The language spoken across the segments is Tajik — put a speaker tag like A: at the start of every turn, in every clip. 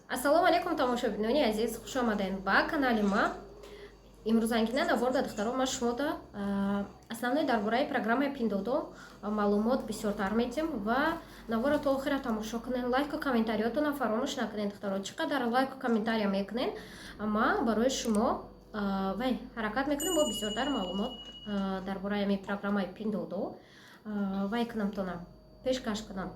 A: Ассалому алайкум, тамошобинони азиз, хуш омадед ба канали ма. Имрӯзангина наворда, духтаро, ма шумода основной дар бораи программаи Пиндодо маълумот бисёртар метем ва навора то охира тамошо кунед, лайку комментариётона фаромӯш накунед, духтаро. Чӣ қадар лайку комментария мекунед, ма барои шумо вай ҳаракат мекунем, бо бисёртар маълумот дар бораи ами программаи Пиндодо вай кунам, тона пешкаш кунам.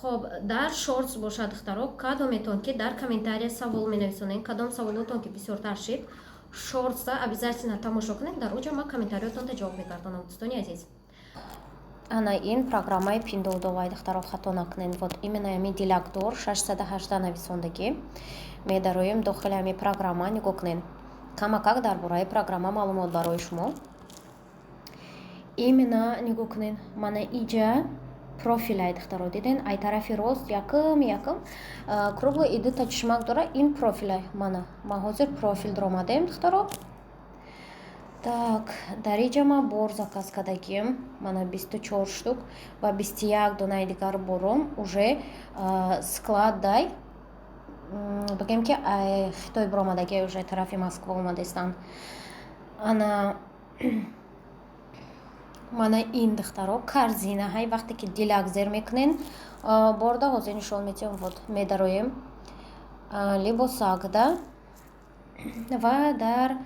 A: Хоб, дар шортс бошад, духтаро, кадометон ки дар комментария савол менависонед, кадом саволотон ки бисёртар шид, шортса обязательно тамошо кунед. Дар оҷа ман комментариётонда ҷавоб мегардонам, дӯстони азиз. Ана ин программаи Пиндодовай, духтаро, хато накунед. Вот именно ами дилакдор 618 нависондагӣ. Медароем дохили ами программа. Нигоҳ кунед, камакак дар бораи программа маълумот барои шумо. Именно нигоҳ кунед, мана иҷа профилай, духтаро, диден? Ай тарафи рост якум якум круглый и дута чишмак дора, ин профилай. Мана ма ҳозир профил даромадем, духтаро. Так, дар иҷа ма бор заказ кардагим, мана 24 штук ва 21 донаи дигар бором уже склад дай, бигем ки Хитой биромадаги, уже тарафи Москва омадестанд. Ана мана ин, духтаро, корзина ҳай. Вақте ки дилак зер мекунен борда, ҳозир нишон метиҳам. Вот медароем либосакда ва дар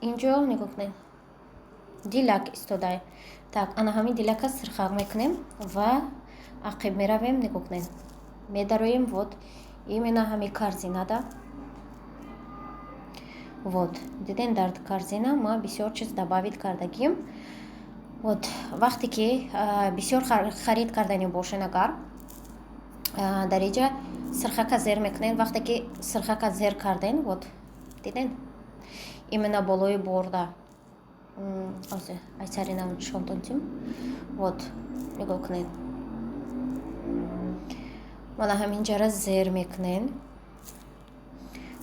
A: инҷо нигоҳ кунед, дилак истодай. Так, ана ҳамин дилака сирхак мекунем ва ақиб меравем. Нигоҳ кунед, медароем вот именно ҳамин корзинада. Вот диден, дар корзина ма бисёр чиз добавить кардагим. Вот вақте ки бисёр харид кардани бошен, агар дар иҷа сирхака зер мекунед. Вақте ки сирхака зер карден, вот диден, именно болои борда айсаринам нишон додим. Вот нигоҳ кунед, мана ҳаминҷара зер мекунед.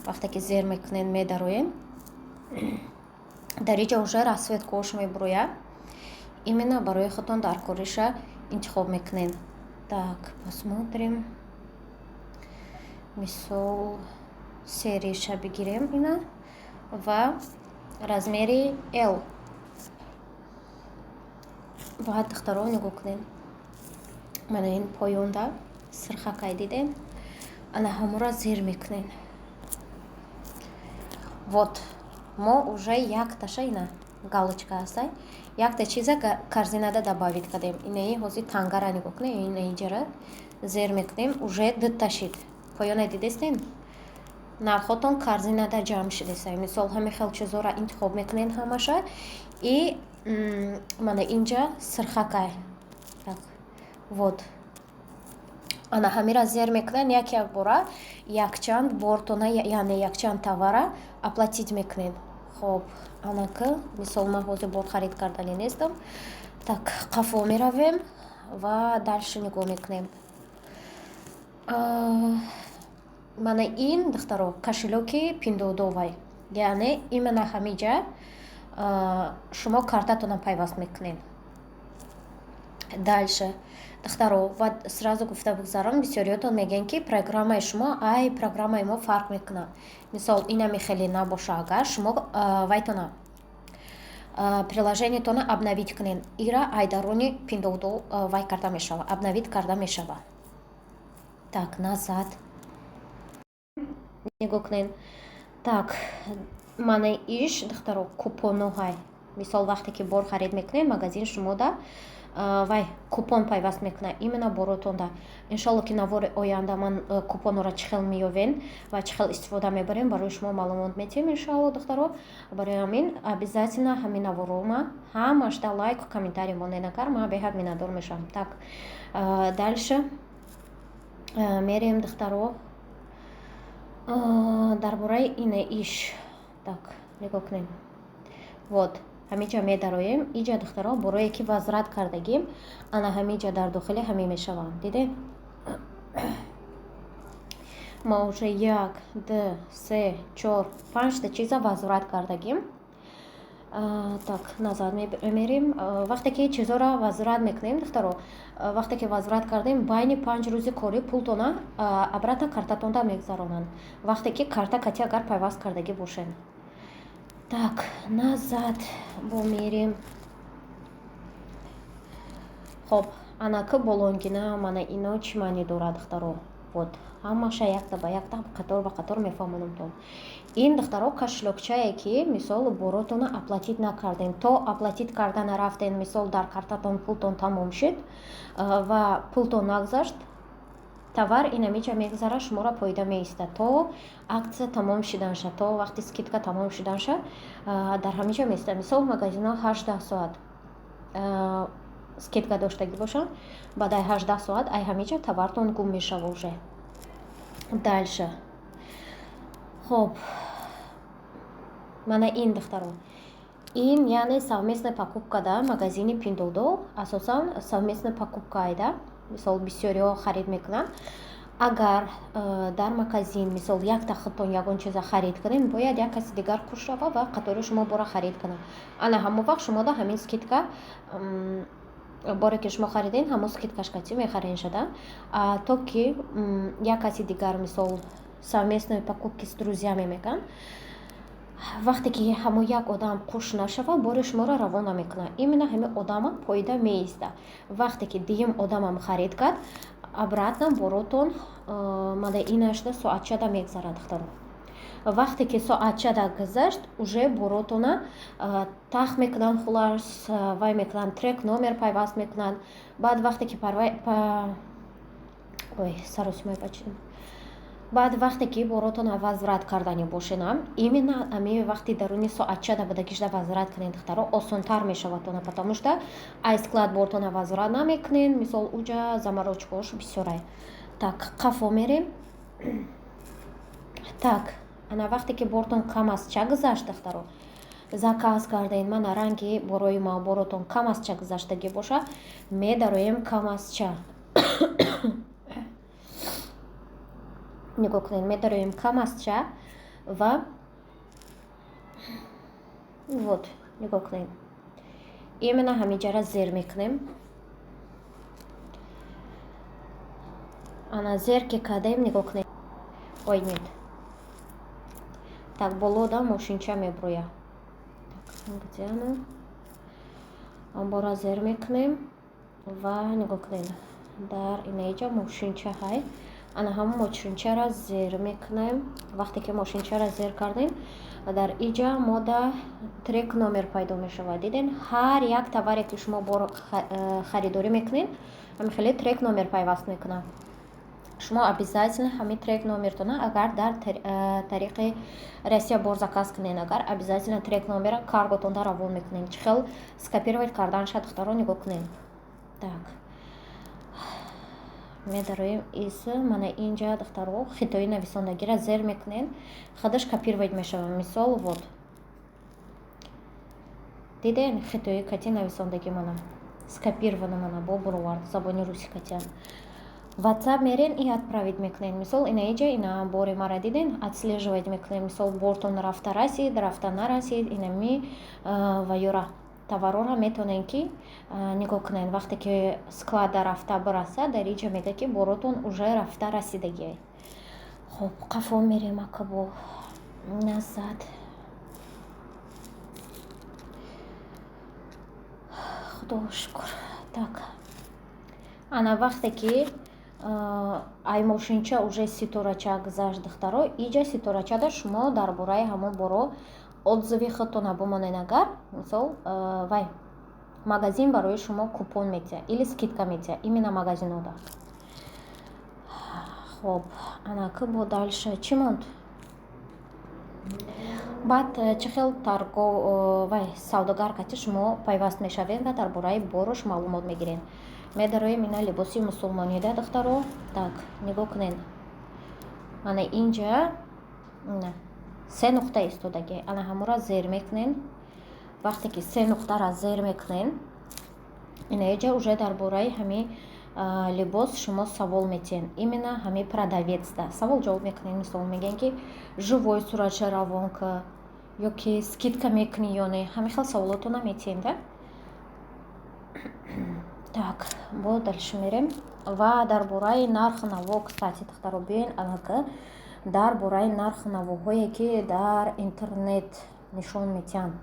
A: Вақте ки зер мекунед, медароем, дар иҷа уже расцветкаош мебурояд. Именно барои худтон дар кориша интихоб мекунед. Так, посмотрим, мисол, сериша бигирем ина ва размери L. Баъд, духтаро, нигоҳ кунед, мана ин поёнда сирхакай, дидем? Ана ҳамура зер мекунед. Вот мо уже якташа, ина галочка ҳастай, якта чиза корзинада добавить кардем. Инаи ҳозир тангара нигоҳ кунед, ина инҷара зер мекунем, уже дута шид. Поёна дидестем, нархотон корзинада ҷамъ шудеста. Мисол, ҳамин хел чизоро интихоб мекунед ҳамаша и мана инҷа сирхакай. Так, вот ана ҳамира зер мекунед, як як бора якчанд бортона, яъне якчанд товара оплатить мекунед. Хоб, анака мисол, ман ҳозир бор харид кардани нестам. Так, қафо меравем ва дальше нигоҳ мекунем. Мана ин, духтаро, кошелёки Пиндодовай, яъне именно ҳамиҷа шумо картатона пайваст мекунед. Дальше, духтаро, ва сразу гуфта бигзарам, бисёриётон мегӯянд, ки программаи шумо ай программаи мо фарқ мекунад. Мисол, инами хеле набоша, агар шумо вайтона приложениятона обновить кунед, ира айдарони Пиндодо вай карда мешава, обновить карда мешава. Так, назад нигоҳ кунед. Так, маънаи иш, духтаро, купоноҳай. Мисол, вақте ки бор харид мекунед, магазин шумода вай купон пайваст мекунад именно боротонда. Иншолло, ки навори оянда ман купонро чӣ хел меёвем ва чӣ хел истифода мебарем, барои шумо маълумот метиҳем, иншоалло, духтаро. Барои ҳамин обязательно ҳамин наворома ҳамашда лайку комментарий монед, агар ман беҳад миннатдор мешавам. Так, дальше мерем, духтаро, дар бораи ина иш. Так, нигоҳ кунем, вот ҳамиҷа медароем. Иҷа, духтаро, борое ки возврат кардагим, ана ҳамиҷа дар дохили ҳамин мешаванд. Дидед, ма уже як, ду, се, чор, панҷта чиза возврат кардагим. Так, назад мерем. Вақте ки чизоро возврат мекунем, духтаро, вақте ки возврат кардем, байни 5 рӯзи корӣ пултона обратно картатонда мегузаронанд, вақте ки карта кати агар пайваст кардагӣ бошед. Так, назад бо мерем. Хоб, анаки болонгина, мана ино чӣ маъне дорад, духтаро? Вот, ҳамаша якта ба якта, қатор ба қатор мефаҳмонамтон. Ин, духтаро, кошелёкчае, ки, мисол, боротона оплатить накардем, то оплатить карда нарафтен, мисол, дар картатон пултон тамом шуд ва пултон нагузашт, товар инамиҷа мегузара, шуморо поида меистад, то акция тамом шиданша, то вақти скидка тамом шиданша дар ҳамиҷа меистад. Мисол, магазинҳо 18 соат скидка доштагӣ бошанд, баъд ай 18 соат ай ҳамиҷа товартон гум мешава уже. Дальше, хоб, мана ин, духтаро, ин яъне совместная покупка. Да, магазини Пиндодо асосан совместная покупка айда, мисол, бисёриҳо харид мекунанд. Агар дар магазин, мисол, якта худтон ягон чиза харид кунед, бояд як каси дигар қуш рава ва қатори шумо бора харид кунад. Ана ҳамон вақт шумода ҳамин скидка, боре ки шумо харидем, ҳамон скидкаш кати мехарен шуда. То ки як каси дигар, мисол, совместные покупки с друзьями мекунанд, вақте ки ҳамон як одам қуш нашава, бори шуморо равона мекунад. Именно ҳамин одама поида меиста. Вақте ки дуюм одамам харид кард, обратно боротон мада инашда соатчада мегзарад, духтаро. Вақте ки соатчада гузашт, уже боротона тах мекунанд, хулас, вай мекунанд, трек номер пайваст мекунанд. Баъд вақте ки, ой, саросимои бачидам. Баъд вақте ки боротона возврат кардани бошенам, именно ами вақти даруни соатчада будагишда возврат кунед, духтаро, осонтар мешавад тона, потому что ай склад бортона возврат намекунед, мисол, уҷа заморочкаош бисёрай. Так, қафо мерем. Так, ана вақте ки бортон кам аз ча гузашт, духтаро, заказ кардем, мана ранги борои ма, боротон кам аз ча гузаштагӣ боша, медароем кам аз ча. Нигоҳ кунед, медароем кам аз ча ва вот, нигоҳ кунед, именно ҳамиҷара зер мекунем. Ана, зер ки кардем, нигоҳ кунед. Ой, нет, так, болода мошинча меброя. Где она? Бора зер мекунем ва нигоҳ кунед, дар инаиҷа мошинча ҳай. Ана ҳамон мошинчаро зер мекунем. Вақте ки мошинчаро зер кардем, дар иҷа мода трек номер пайдо мешавад. Диден, ҳар як товаре ки шумо бор харидорӣ мекунед, ҳамин хеле трек номер пайваст мекунад. Шумо обязательно ҳамин трек номертона, агар дар тариқи Россия бор заказ кунед, агар обязательно трек номера карготонда равон мекунем. Чӣ хел скопировать карданша, духтаро, нигоҳ кунед. Так, медароем ис, мана инҷа, духтаро, хитои нависондагиро зер мекунед, худаш копировать мешавад. Мисол, вот, диден, хитои кати нависондагӣ мана скопировано, мана бо буровард забони руси катя. Ватсап мерен и отправить мекунед. Мисол, ина иҷа, ина бори мара диден, отслеживать мекунед. Мисол, бортон рафта расид, рафта нарасид, инами ва юра товарора метавонед ки нигоҳ кунед. Вақте ки склада рафта бираса, дар иҷа мега, ки боротон уже рафта расидагиай. Хоб, қафо мерем, акабо назад. Худо шукр. Так, ана вақте ки ай мошинча уже ситорача гузашт, духтаро, иҷа ситорачада шумо дар бораи ҳамон боро отзыви худтона бимонед, агар, мисол, вай магазин барои шумо купон метиҳад или скидка метиҳад, именно магазинода. Хоб, анаки бо дальше чӣ монд? Баъд чӣ хел торго, вай савдогар кати шумо пайваст мешавед ва дар бораи борош маълумот мегиред? Медароем ина либоси мусулмонида, духтаро. Так, нигоҳ кунед, ана инҷа се нуқта истодагӣ, ана ҳамонро зер мекунед. Вақте ки се нуқтаро зер мекунед, инаиҷа уже дар бораи ҳамин либос шумо савол метиҳед, именно ҳамин продавецда савол ҷавоб мекунед. Мисол, мегӯем, ки живой суратша равон ка. Ё ки скидка мекунӣ ё не? Ҳамин хел саволотона метиҳем да. Так, бо дальше мерем ва дар бораи нархи наво. Кстати, духтаро, биёен, анака, дар бораи нархи навоҳое, ки дар интернет нишон медиҳанд.